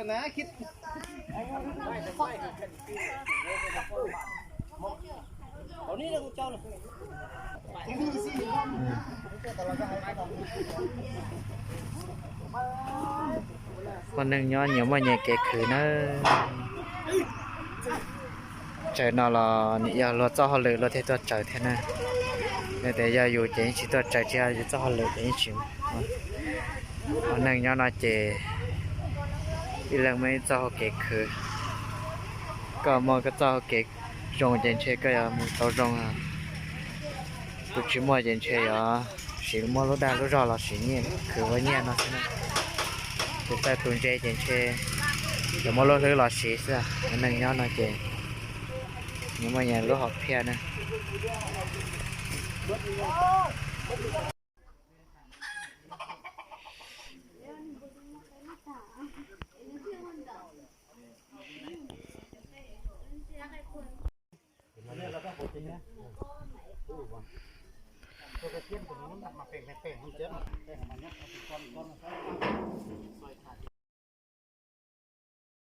Poj neeg nyob nyias muaj nyias kev khwv nawb. Tsaws no los yog luag txoj hauj lwm luag thiaj tuaj tsaws thiab na. Yog tias yog yus ces yeej tsis tuaj tsaws, tsis yog yus txoj hauj lwm ces yeej tsis. Poj neeg nyob no ces ib leeg muaj ib txoj hauv kev khwv. Koj muaj koj txoj hauv kev zoo ces ntshe koj yuav mus tau zoo. Tus tsis muaj ces ntshe yuav sim muab lub dag lub zog los siv nyiaj khwv ua nyiaj no xwb na. Tus txawj tus ntse ces ntshe yuav muab lub hlwb los siv xwb. Poj neeg nyob no ces nyias muaj nyias lub hom phiaj na.